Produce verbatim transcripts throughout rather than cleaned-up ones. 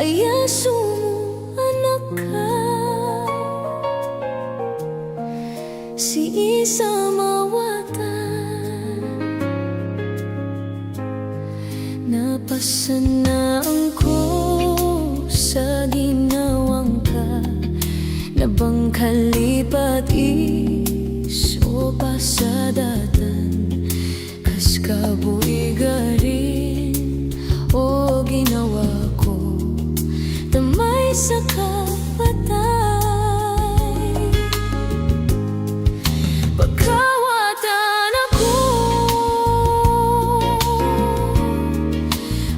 Aya so mo anak ka sii sa mawatan, na pasanaan ko sa ginawa ngka, na ba ngka lipati so pasadatan. Ka ska bo i garin o ginawa ko, tamay sa kapatay. Pagkawatan ako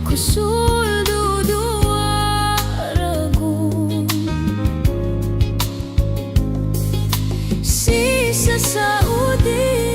ko soldo o dowa ragon sii sa Saudi.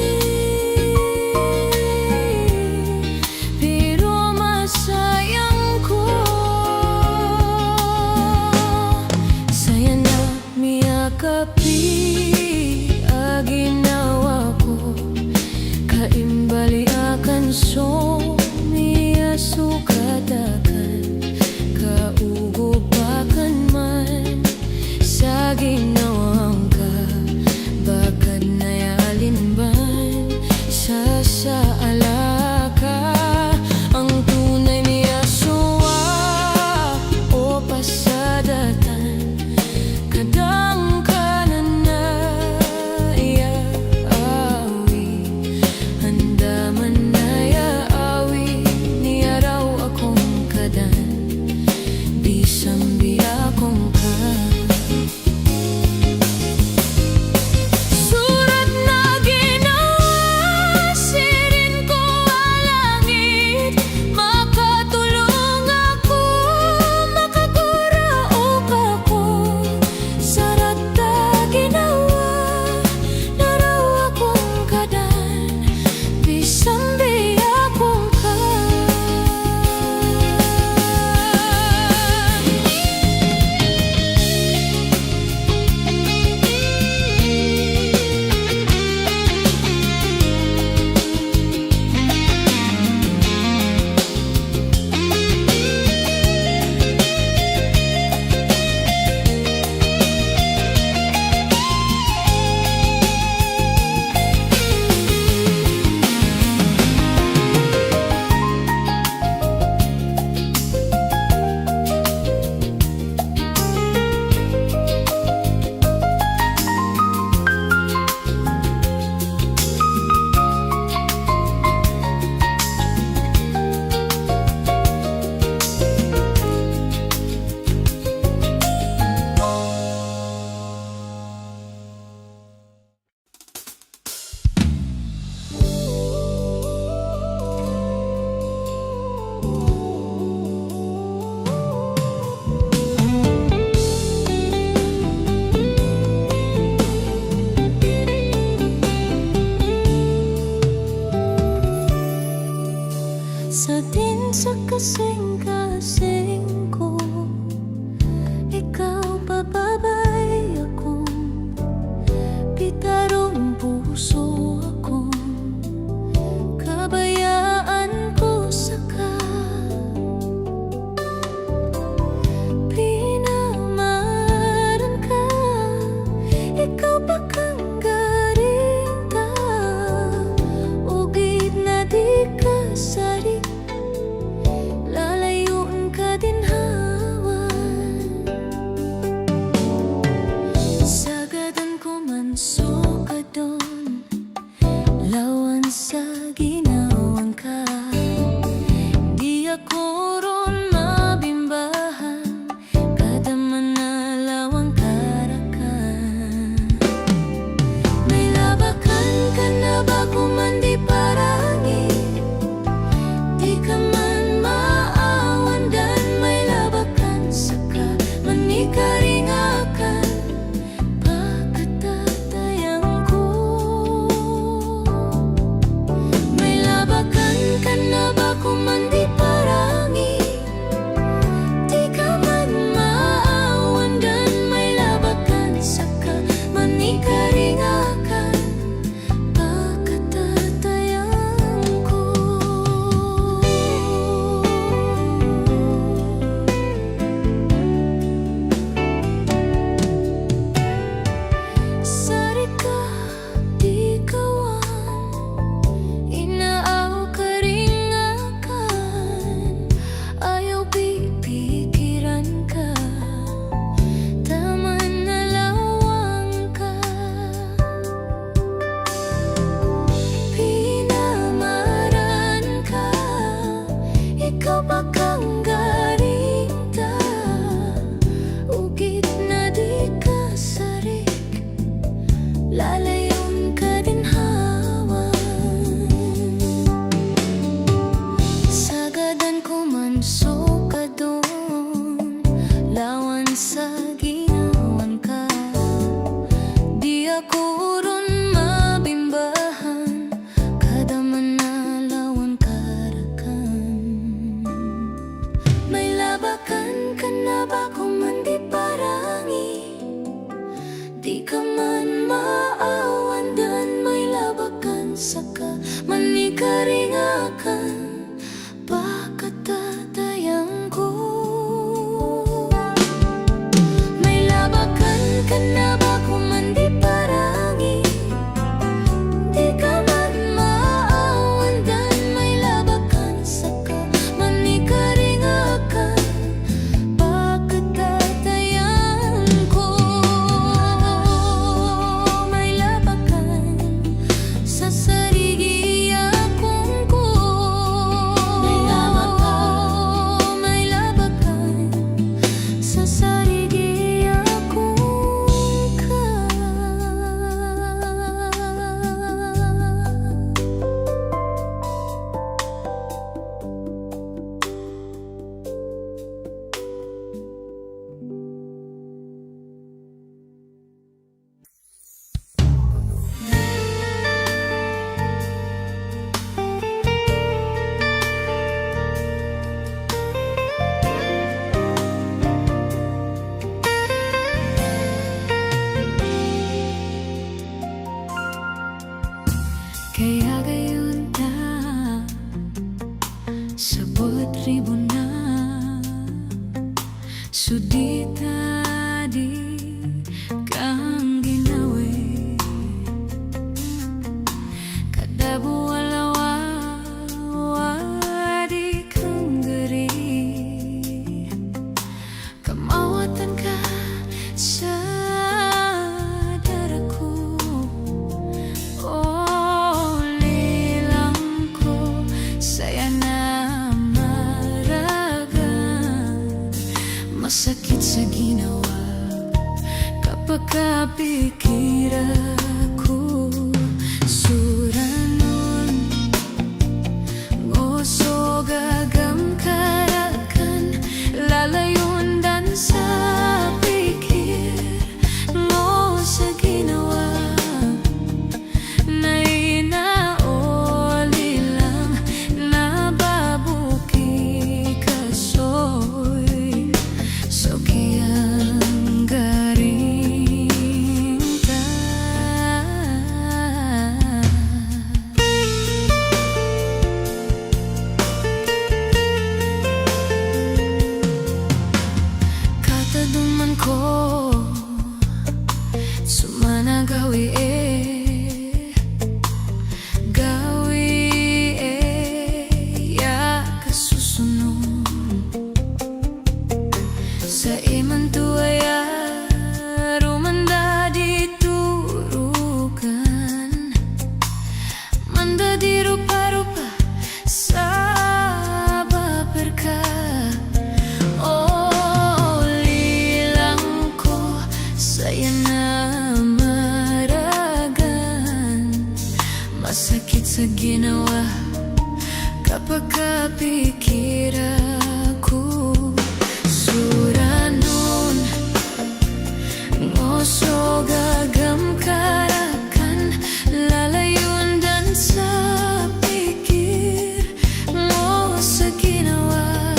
Saka manikaring aken, pakatatayang ko. Mailab aken, kena ba ko man di parangi, di ka man maawandan. Mailab aken saka manikaring aken, pakatatayang ko. Mailab aken sa sarigi a kongko. Mailab aken sa sarigi a kongka. Kaya gayon ta sa botri bona, so di ta di kangginawi, kada bo a lawaw a di kanggari. Kamawatan ka sa darako, o lilang ko, saya na maragan. Masakit sa ginawa, kapakapikir ako. Suranon, ngosog a gam ka raken, lalayon dan sa pikir, ngo sa ginawa. Na ina o lilang, na babo ki kasoy, so kiyanggaring ta. Katadoman ko so man a gawii, gawii a kasosonon. Sa imanto aya roo man da di torogan, man da di roparopa sa bapir ka. O lilang ko, saya na maragan. Masakit sa ginawa, kapakapikir ako. Suranon, ngosog a gam ka raken, lalayon dan sa pikir, ngo sa ginawa.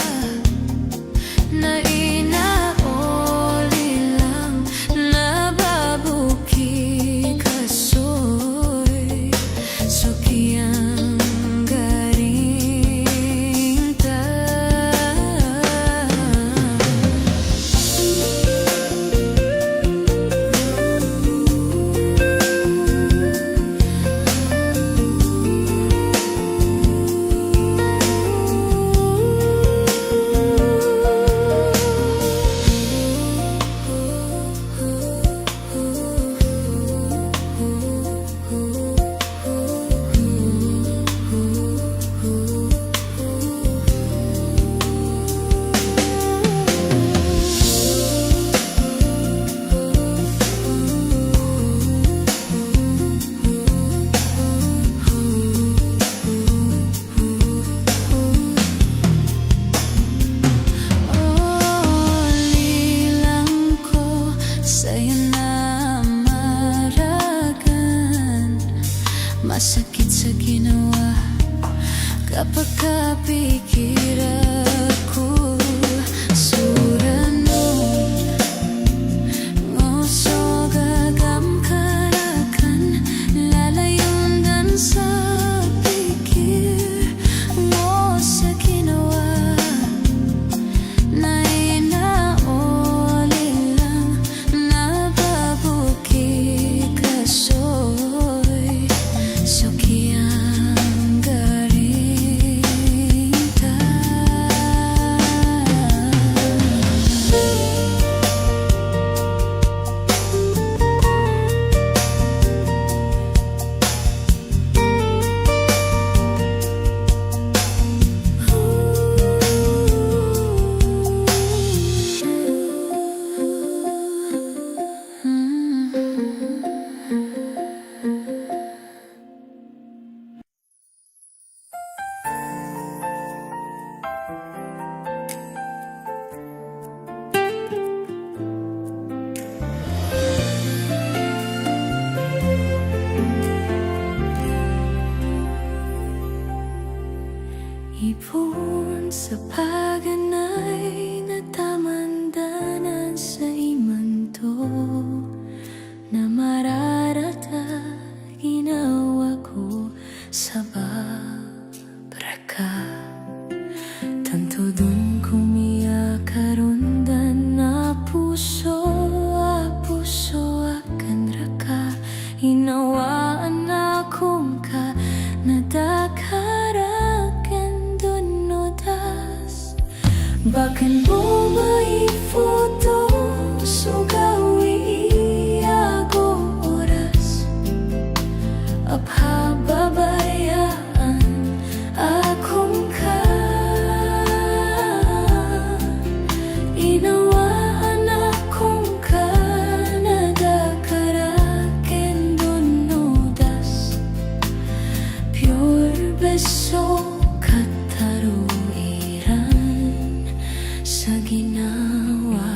Na ina o lilang, na babo ki kasoy, so kiyanggaring ta. O lilang ko, saya na maragan. Masakit sa ginawa, kapakapikir ako. Suranon, ngosog a gam ka raken, lalayon dan sa Ipoon sa paganay na taman da nan sa imanto na mararatag ginawa ko sabap rka. Tanto dn ko miyakaroon dn a poso a poso akn rka. Inawaan ako ngka na da ka rakn dn odas. Bakn bo maifoto so gawii ago oras a phababayaan ako ngka. Inawaan ako ngka na da ka rakn dn odas. Piyorbe so kataro iran sa ginawa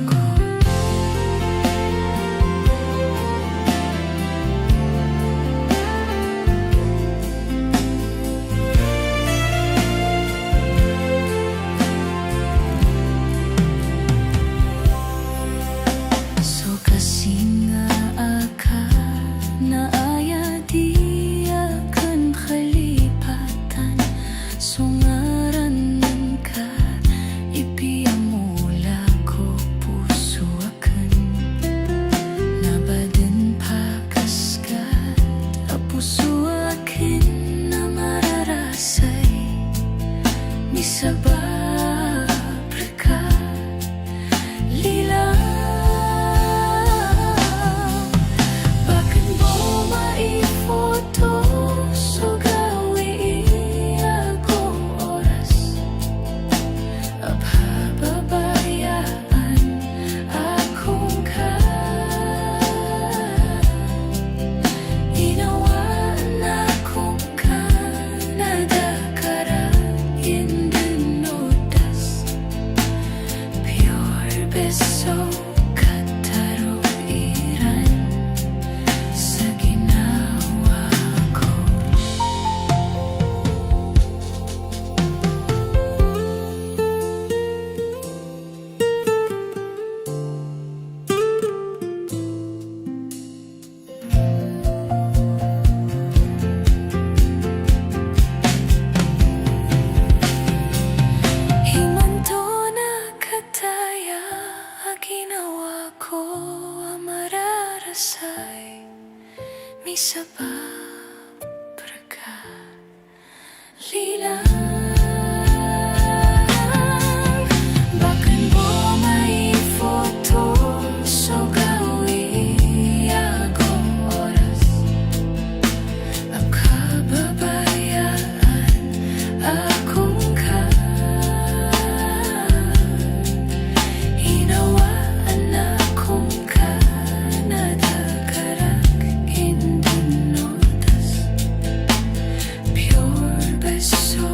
ko. So kasinga aka na aya di akn kalipatan so ngaran ngka, ipiyamola ko poso akn. Na ba dn pakaskad a poso akn a mararasay, misabap rka. Lila, bakn bo maifoto so gawii ago oras a phababayaan ako ngka. Inawaan ako ngka na da ka rakn dn odas. Piyorbe so kataro iran sa ginawa ko. Imanto na kataya a ginawa ko a mararasay, misabap rka. Lila, bakn bo maifoto so gawii ago oras a phababayaan ako ngka. Inawaan ako ngka na da ka rakn dn odas. Piyorbe so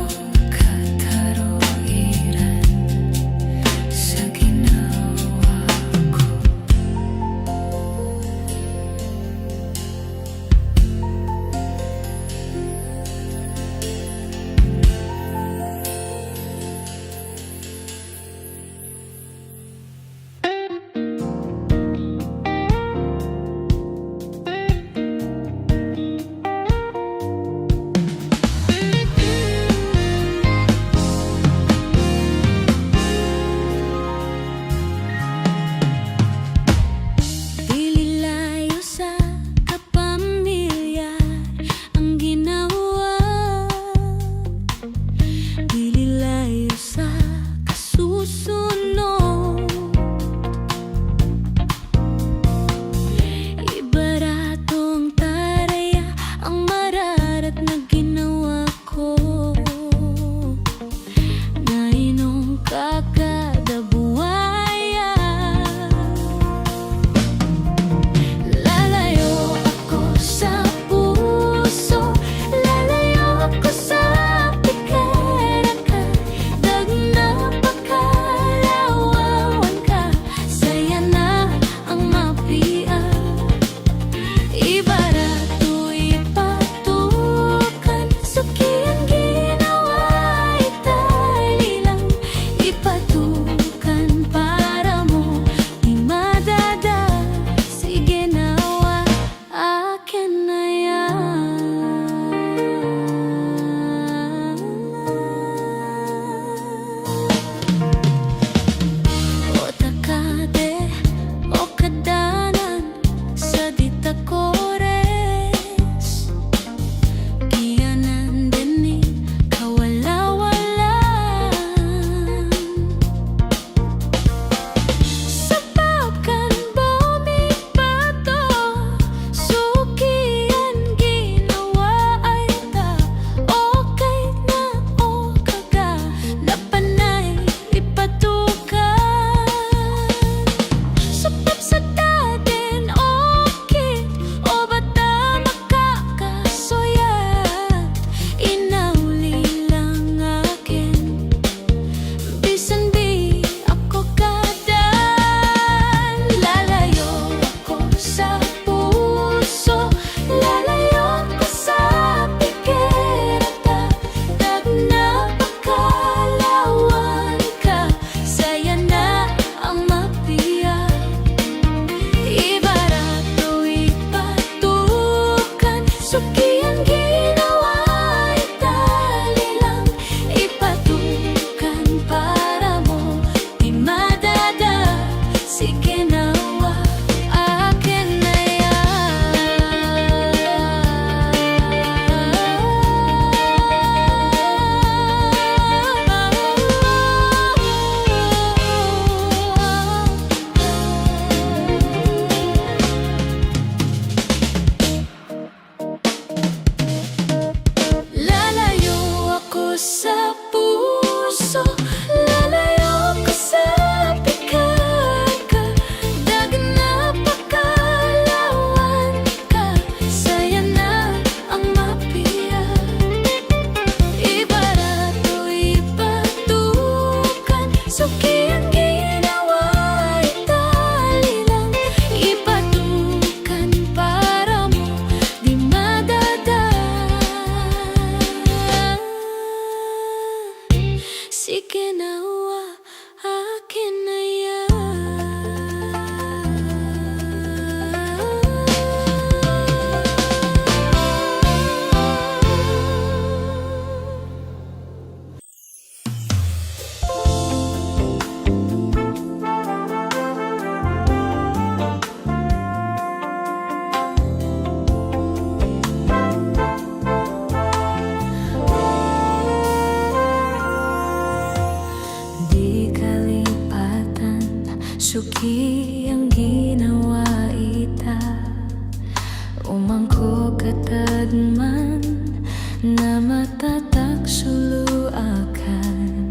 Tatak so loakan,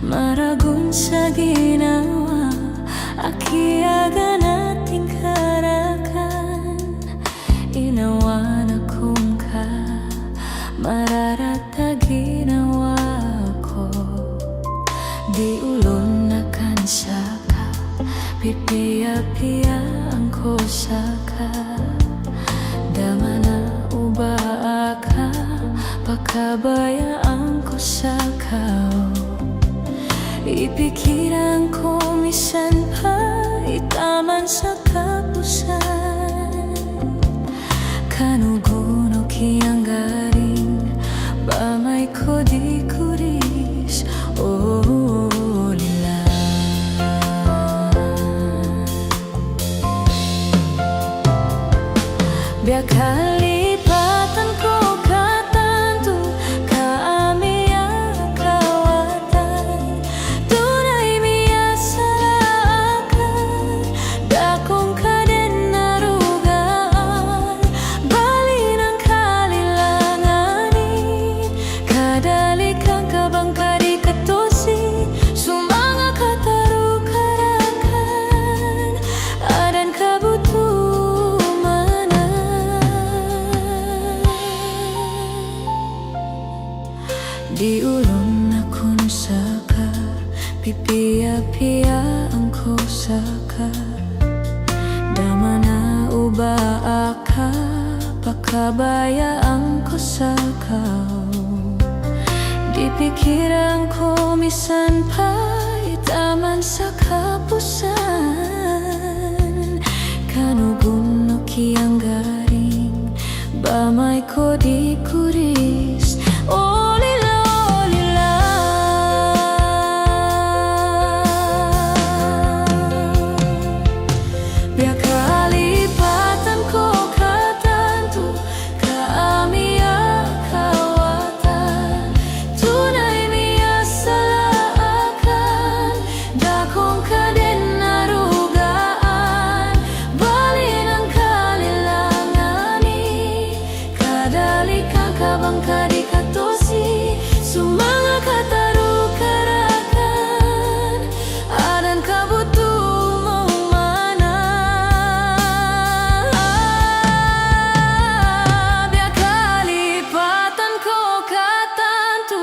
maragon sa ginawa a kiyaganatan ka raken. Inawanan ko ngka, mararata ginawa ko. Di olonakan sa ka, pipiyapiyaan ko sa ka. Da man a oba a ka, pakabayaan ko sa ka. Ipikiran ko misan pa i taman sa kaposan. Kano gono kiyanggaring, ba amay ko di ko ris, o lila. Biyakalipatan ko katanto, ka a miyakawatan, tonaa i miyasala akn, da ko ngka den narogaan, bali na ngka lilanganin, kadalikan ka ba ngka di katosi, so manga katharo ka raken, aden kabotoman. Di olon akn sa ka, pipiyapiyaan ko sa ka. Da man a oba a ka, pakabayaan ko sa ka. Di pikiran ko misan pa i taman sa kaposan. Kano gono kiyanggaring, ba amay ko di ko ris, o lila, o lila. Biyakalipatan ko katanto, ka a miyakawatan, tonaa i miyasala akn, da ko ngka den narogaan, bali na ngka lilanganin, kadalikan ka ba ngka di katosi, so manga katharo ka raken, aden kabotoman. Biyakalipatan ko katanto,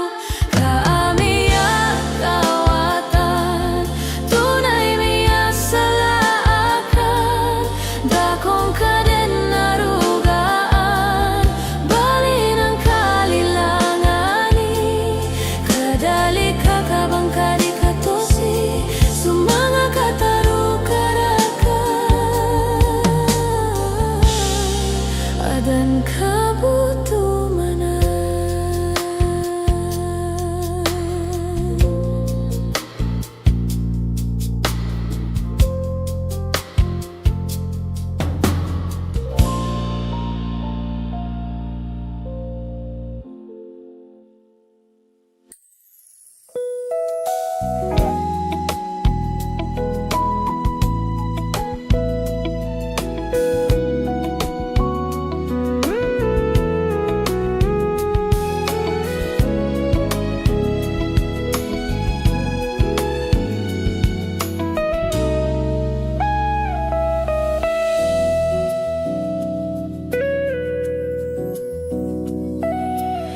ka a miyakawatan, tonaa i miyasala akn, da ko ngka den narogaan, bali na ngka lilanganin, kadalikan ka ba ngka di katosi, so manga katharo ka raken, aden kabotoman.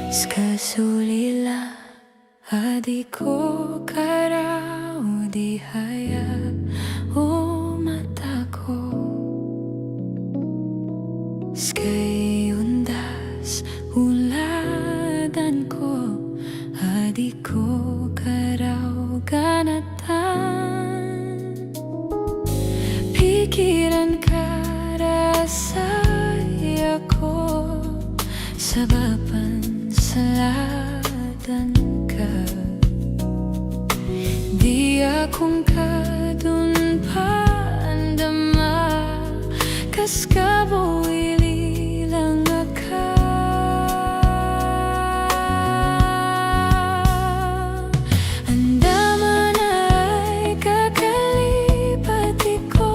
Ska so lila a di ko karaod i haya o mata ko. Ska i ondas o ladan ko a di ko karaogan a tan. Pikiran ka, rasay ako, sabap a saladan ka. Di ako ngka don pandama, ka ska bo ililang a ka. Andamanaya i kakalipati ko,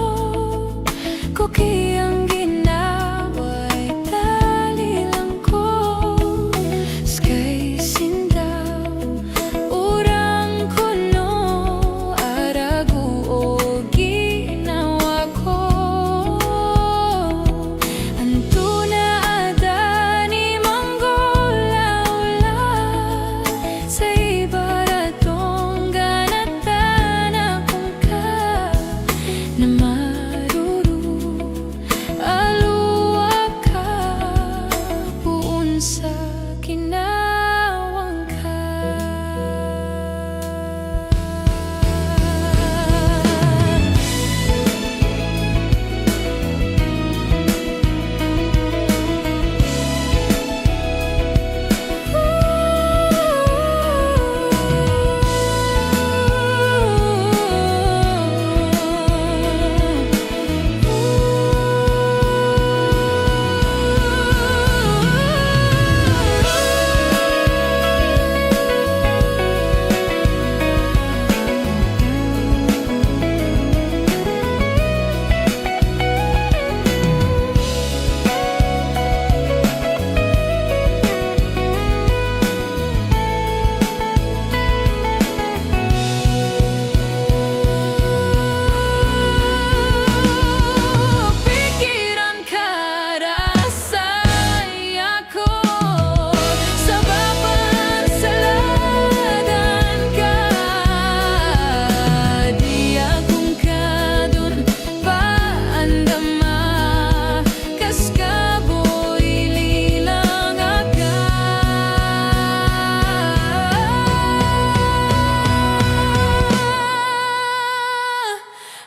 ko kiyangginawai talilang ko. Ska sa ginawa ngka. Pikiran ka, rasa ako, sabap a saladan ka, di ako ngka don paandama, ka ska bo ililang aka.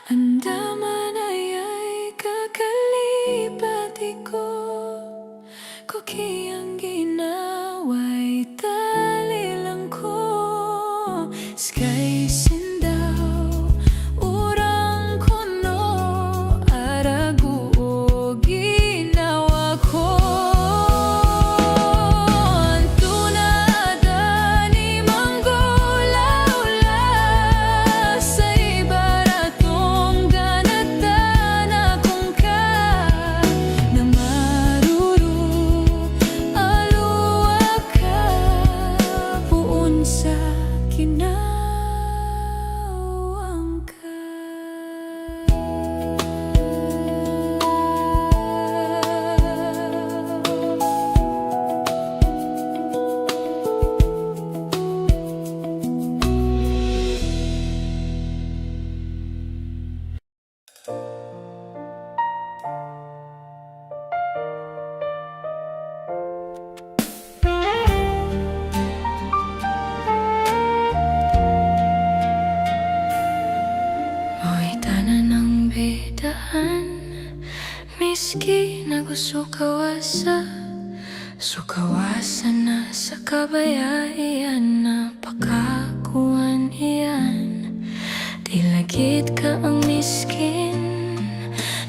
Andamanaya i kakalipati ko, ko kiyang ginawa i talilang ko. Ska i sindaw o rang ko no a rago o ginawa ko. Antonaa dn i manggolawla sa ibarat o ngganatan ako ngka na maroro a lowa ka poon sa ginawa ngka. Oway, tanan ang bidaan, miskin ago so kawasa. So kawasa na sa kabaya iyan na pakakowan iyan. Di lagid ka ang miskin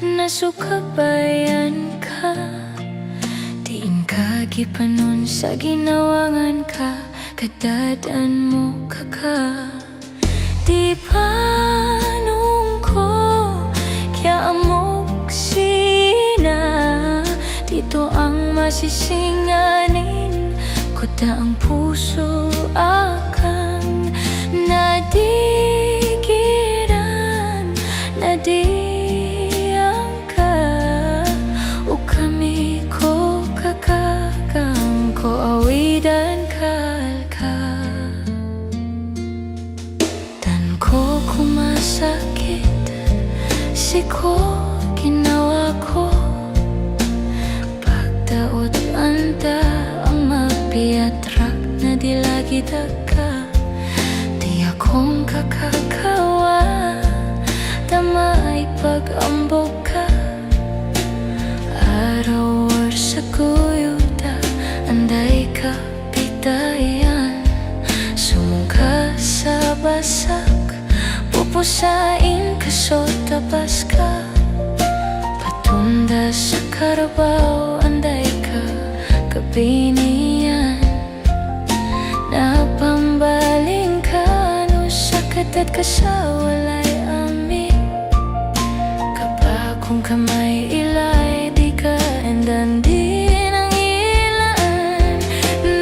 na so kabayaan ka. Di ingka gipanon sa ginawa ngan ka, kadadaan mo kaka. Di panon ko kiyaamok sina, di to ang masisinganin ko da ang poso akn na di giran na di angka o kami ko kakakang ko awidan kalka. Dan ko ko masakit sii ko ginawa ko. Pagtaot anda ang mapiya trak na di lagid angka. Di ako ngka kakawa, da maipagambok ka. Araw or sa goyoda, anday ka pitayan. Somong ka sa basak, poposain ka so tapas ka. Patonda sa karabaw, anday ka kabiniyan. Na pambaling ka no sakit at kasawalay ami. Kapag kung kamay ilay, di ka endan di nang ilaan.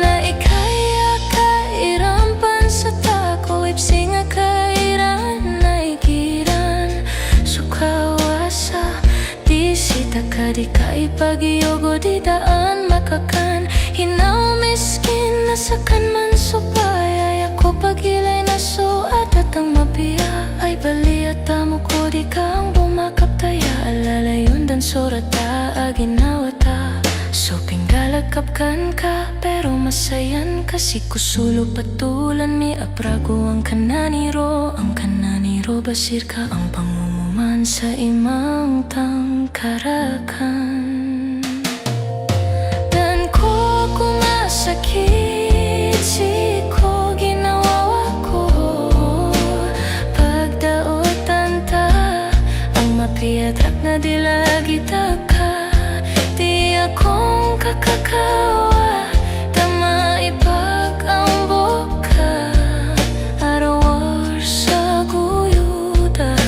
Na ikaya ka iran pan sa tako, ipsinga ka iran na igiran so kawasa. Di sita ka di ka ipagiyogo di daan makakan. Hinaw miskin na sakan man so payaya ko pagilay na so adat ang mapiya. Ay baliya tamo ko di ka ang bomakap taya. Alalayon dan so rata a ginawa ta. So pinggan Kalakapkan ka, pero masayan ka sii ko solo patolan mi a prago angkanan i ro, angkanan i ro basir ka ang pangomoman sa imang tangkarakan. Dn ko ko masakit sii ko ginawawa ko, pagdaotan ta ang mapiya a trak na di lagid a ka. Di ako kakakawa, ta maipag ambok ka a rowar sa goyodan.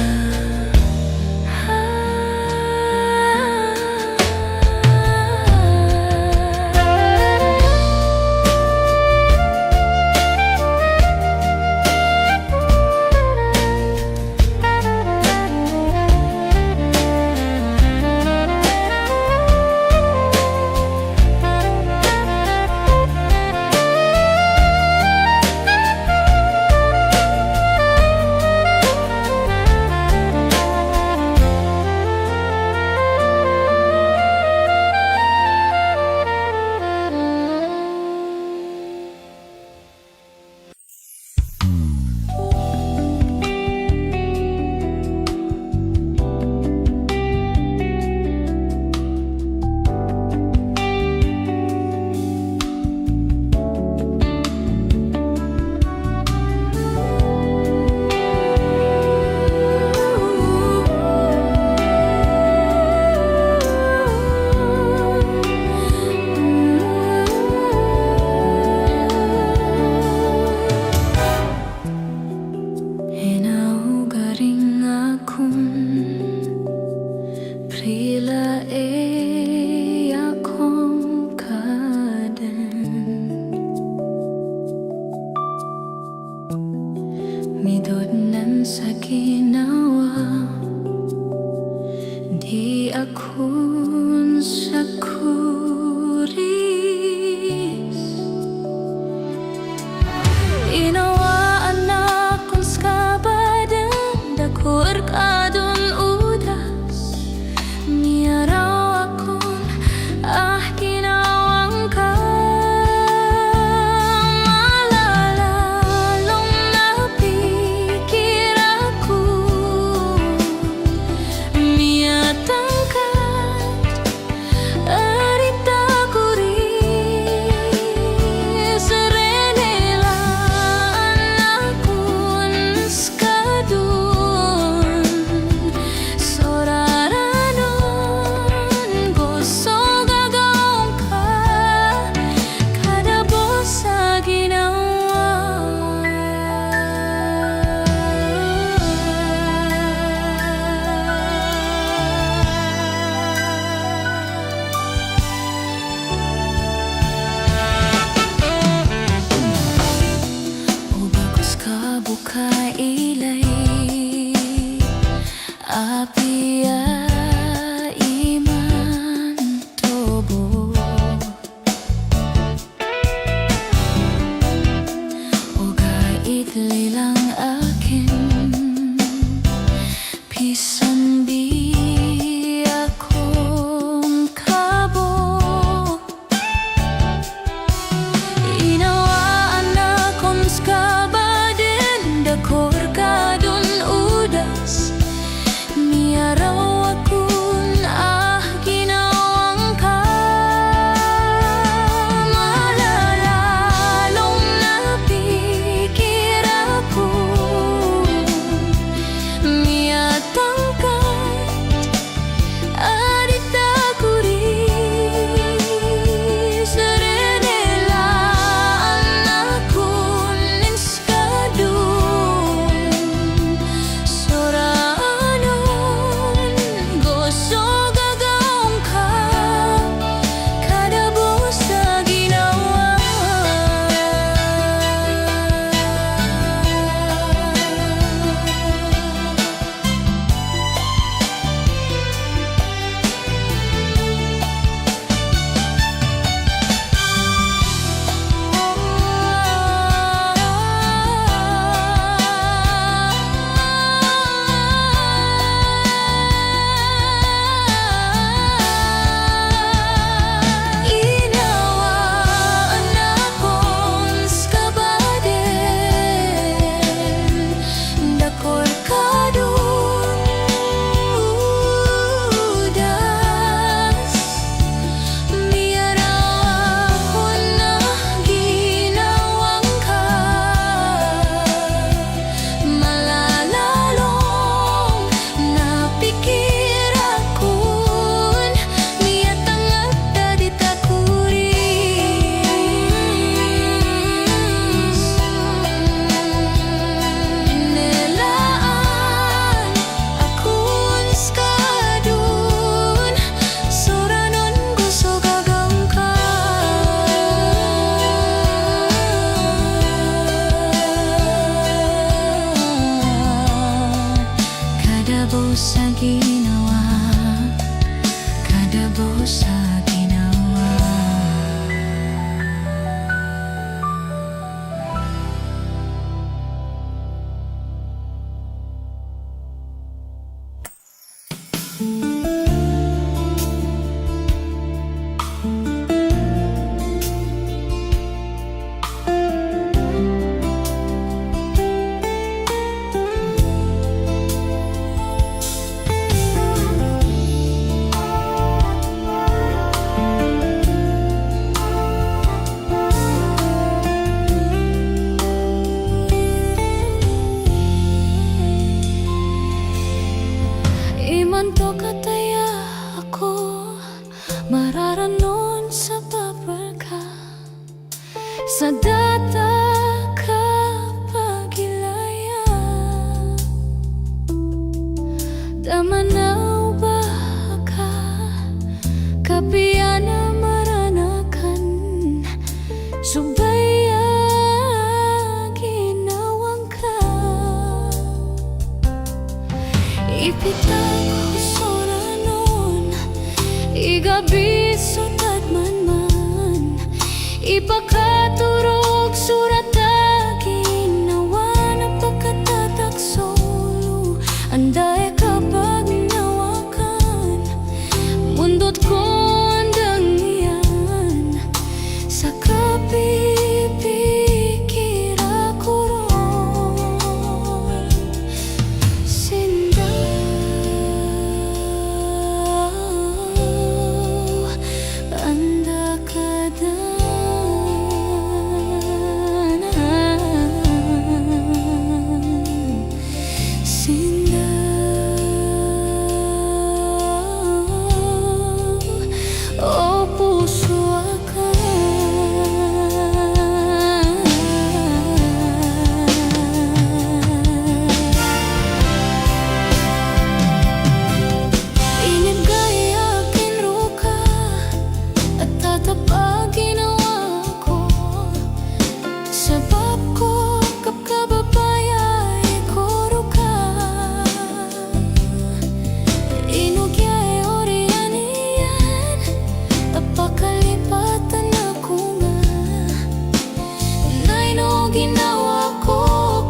Ina o garing akon, prilai akon ka dn. Midodnan sa ginawa, di akon sakoris. Inawaan akon ska ba dn da ko rk adn o odas. Miyaraw akon a ginawa ngka, malalalong na pikir akon. Miyatangka Sa datar a kapagilayan, da manao ba ka, kapiya na maranakan so baya a ginawa ngka. Ipitak ko so ranon, igabi so tadman man, ipakatorog so rata a ginawa na pakatatak solo, anda i kapagnawakan, mondot ko andang iyan. Sa kapipikir ako ron sindaw, anda ka dn sindaw, o poso akn. Inibgay akn roo ka a tatap a ginawa ko, sabap ko kapkababayai ko roo ka. Ino giya i oriyan iyan a pakalipatan ako nga, na ino ginawa ko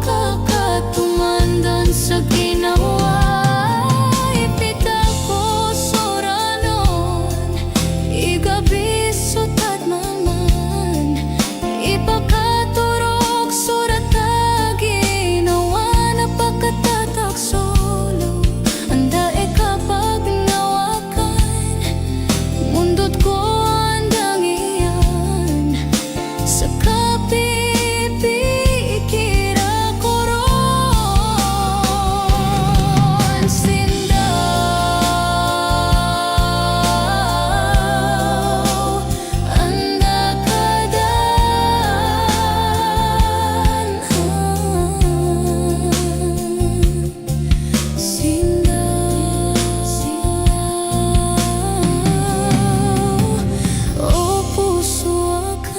ka katomandan sa ginawa. Ipitak ko so ranon, igabi so tadman man, ipakatorog so rata a ginawa na pakatatak solo, anda i kapagnawakan, mondot ko andang iyan. Sa kapipikir ako ron sindaw, anda ka dn sindaw, o poso akn.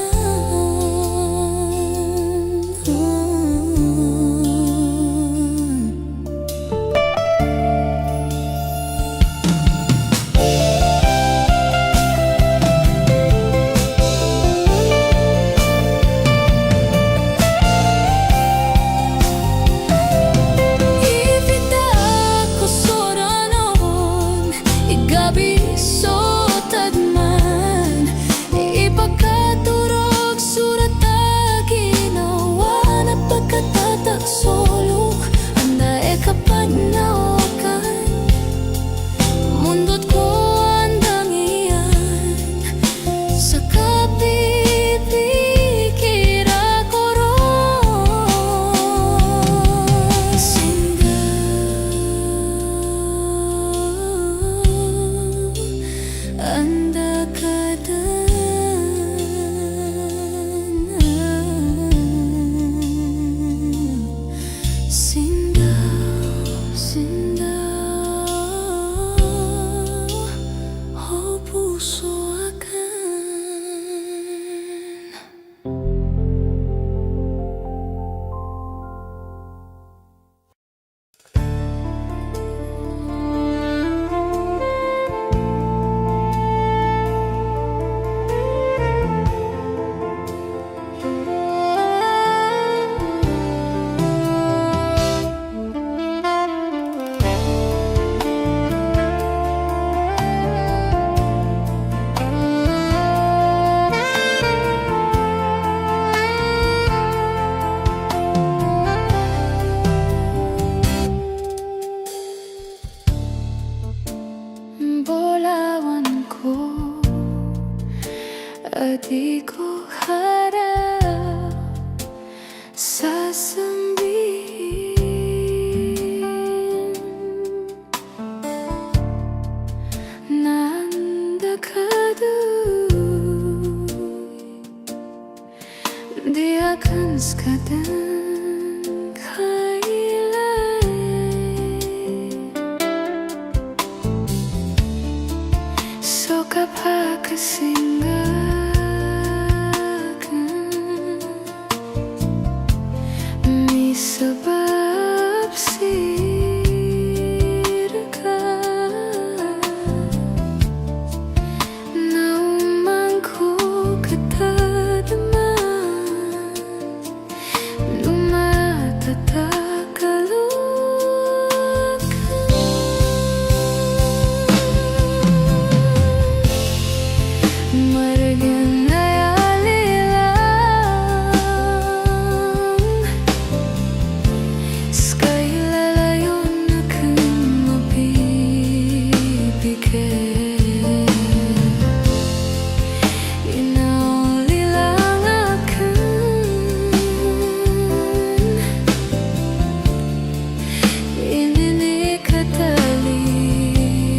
Ipitak ko so ranon, igabi so tadman, ipakatorog so rata a ginawa na pakatatak solo, anda i kapagnawakan, mondot ko andang iyan. Sa kapipikir ako ron sindaw, anda ka dn sindaw, sindaw, o poso akn. Bolawan ko a di ko harap sasambiin na anda ka doy, Di akn ska dn kailay so kapakasinga akn. Misabap sii rka na oman ko katadman no matatakal akn. Margn a aya lilang, ska i lalayon akn mapipikir. Ina o lilang akn, ininikatali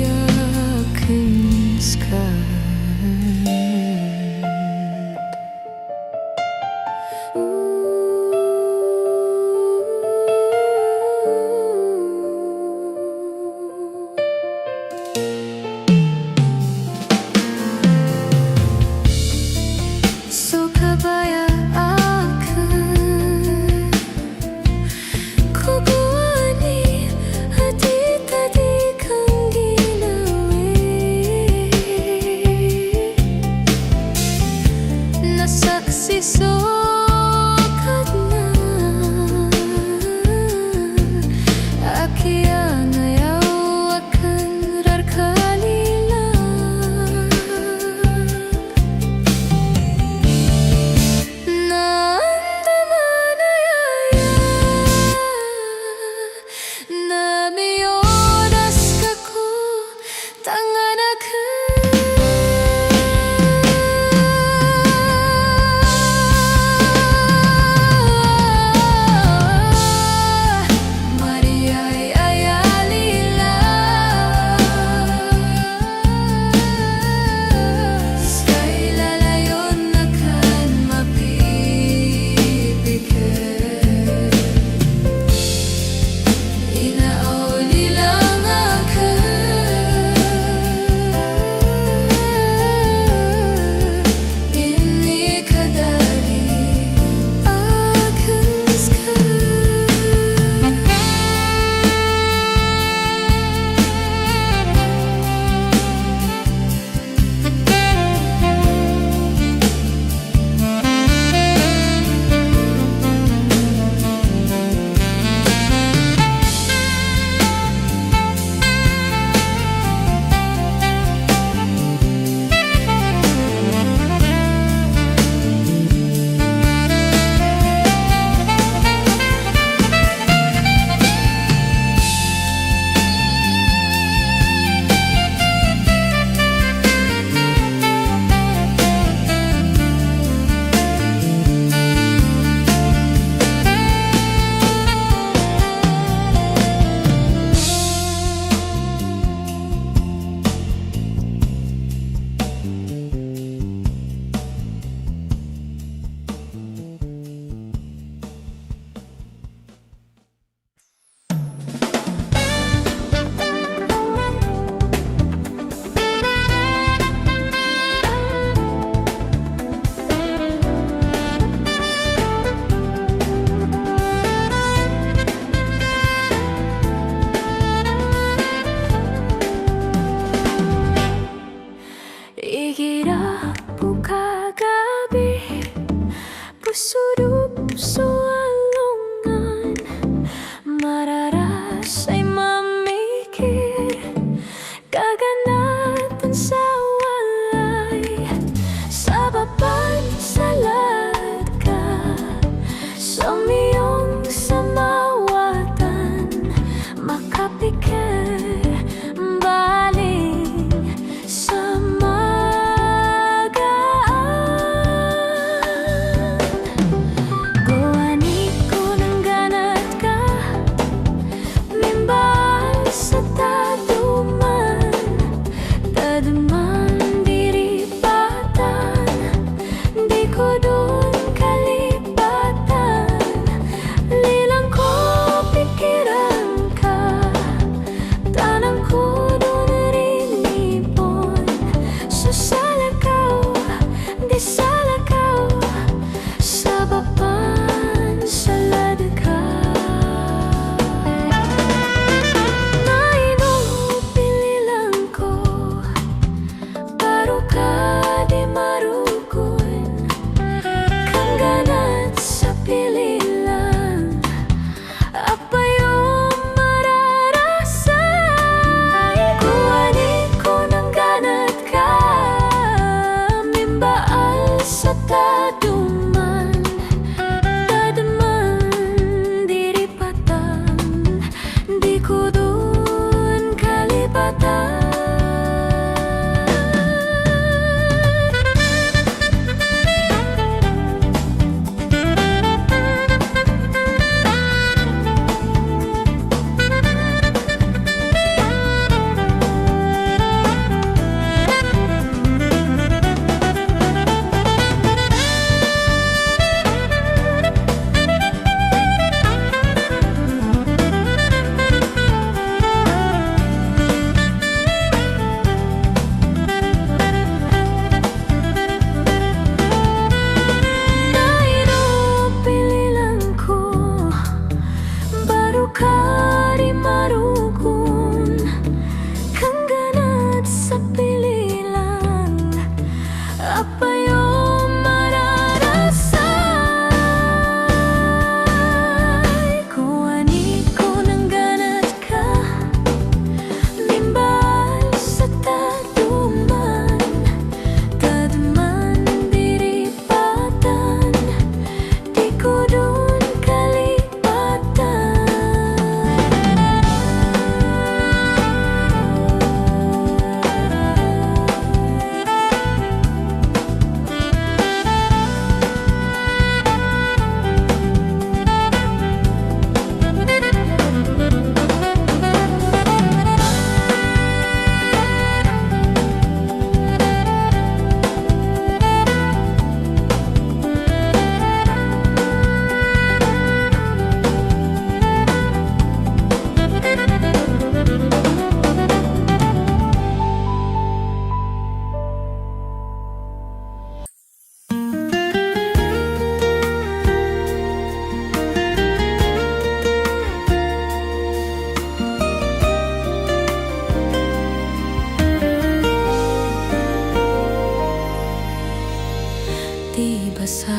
akn ska. So kabaya akn ko kowani a di ta di kangginawii na saksi so Kadnan a kiyangayaw akn rarkanilang. Na andamanaya na miyodas ka ko tangan akn. Mariyaya lila, ska i lalayon akn mapipikir. Ina o lilang akn, inikadali akn ska. Igira bo kagabi, bo sodop so alongan, mararas ay mamikir, kaganatan sa walay, sabapan sa ladka, somiyong sa mawatan, makapikir, mbaling sa magaan.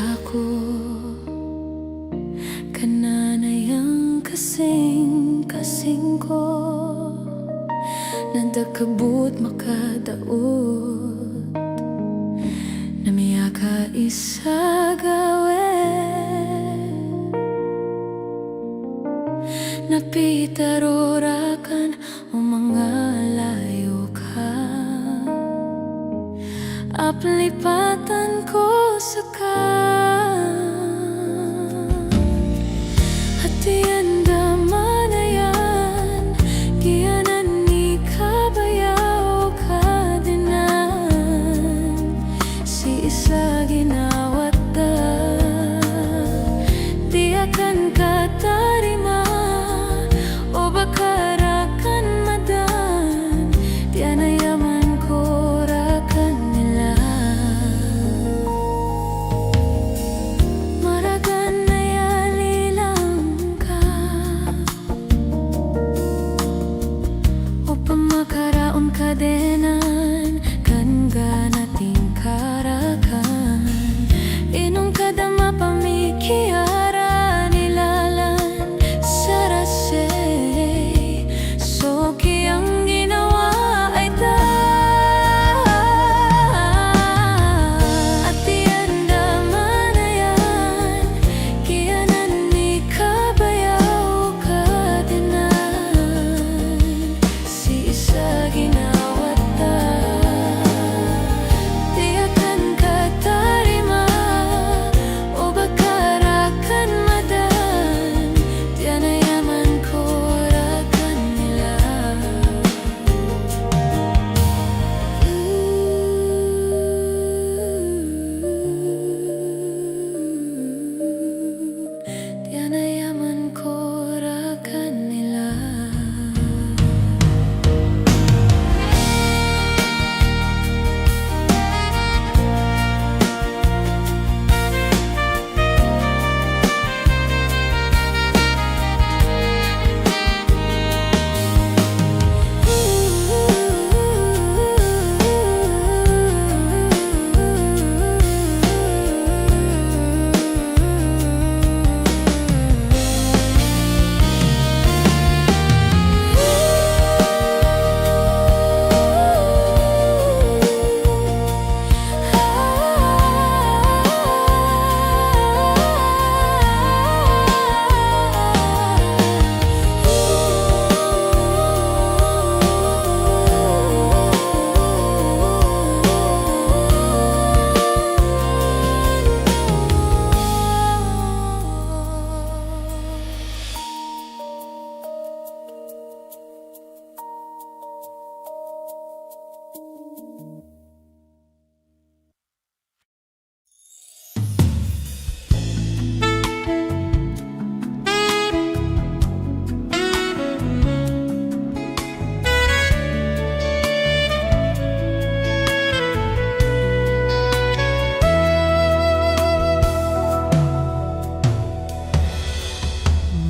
Ako, kna a aya kasingkasing ko, na da ka bo makadaot, na miyakaisa gawii, na pitharo rakn o manga layo ka a plipatan ko ska. Ati andamanaya, giyanan i kabaya o Kadnan. Sii sa ginawa ta, di akn katarima o ba ka rakn madan, di anayaman ko rakn ila. Maragan aya lilang ka, opama karaon ka dn an, kanggan a tingka rakn. Ino ngka da mapamikiran i lalan sa rasey so kiyangginawai ta. Ati andamanaya, giyanan i kabaya o Kadnan. Sii sa ginawa ta, di akn katarima o ba ka rakn madan, di anayaman ko rakn ila. Di anayaman ko rakn ila.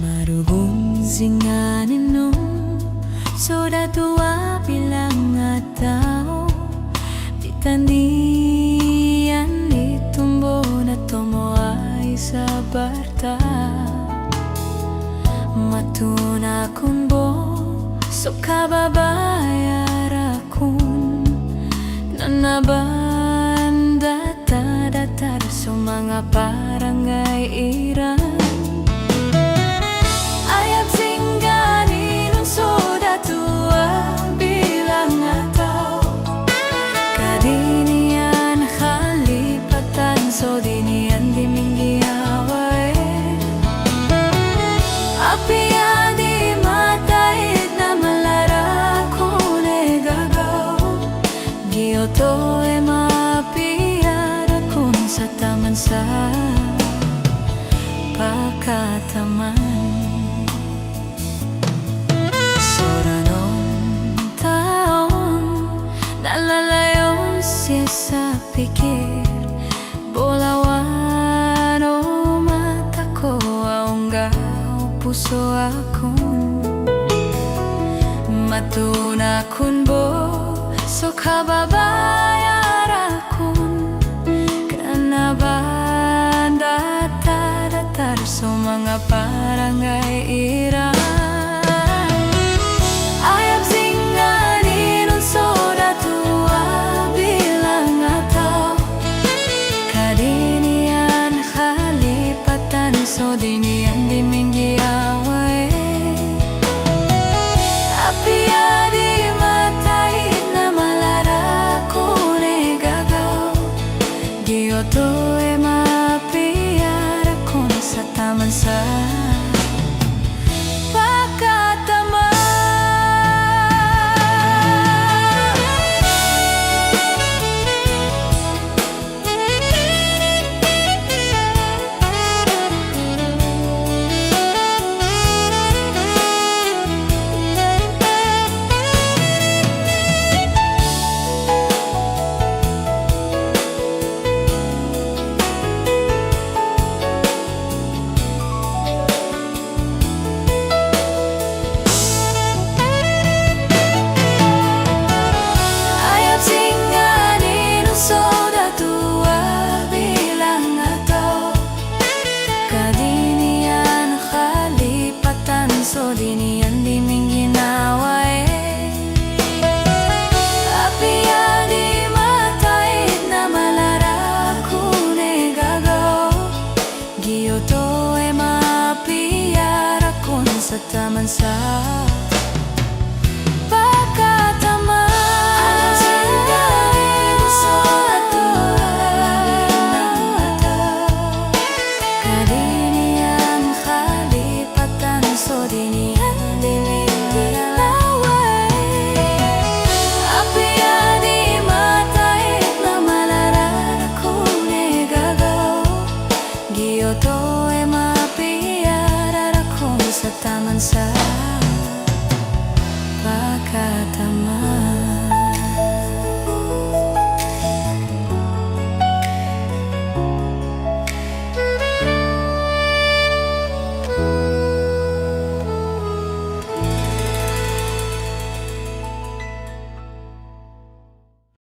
Marogon sii nganin o so dato a bilang a taw, di tano niyan di tombo na tomo a isa barta. Matoon akn bo so kababaya rakn, na na ba da ta datar so manga parangay iran. Aya sii nganin o so dato a bilang a taw, ka di niyan kalipatan so di niyan di minggiyawa. Apiya di mataid na mala rakn i gagaw, giyoto i mapiya rakn sa taman sa pakataman. Soran o taw na lalayon siya sa pikir, bolawan o mata ko a ongga o poso akn. Matoon akn bo so kababaya rakn, kna a ba parangay iran. Aya bzingan inon so dato a bilang a taw, ka di niyan khalipatan so di niyan di minggiyawai. Apiya di mataid na mala rakon i gagaw, giyoto i mapiya rakon sa taman sa pakataman. Aya bzingan inon so dato a bilang a taw, ka di niyan khalipatan so di niyan di minggiyawai. Apiya di mataid na mala rakon i gagaw, giyoto i mapiya rakon sa taman sa pakataman. Ka di niyan khalipatan so di niyan di minggiyawai. Apiya di mataid na mala rakon i gagaw, giyoto i mapiya rakon sa taman sa pakataman.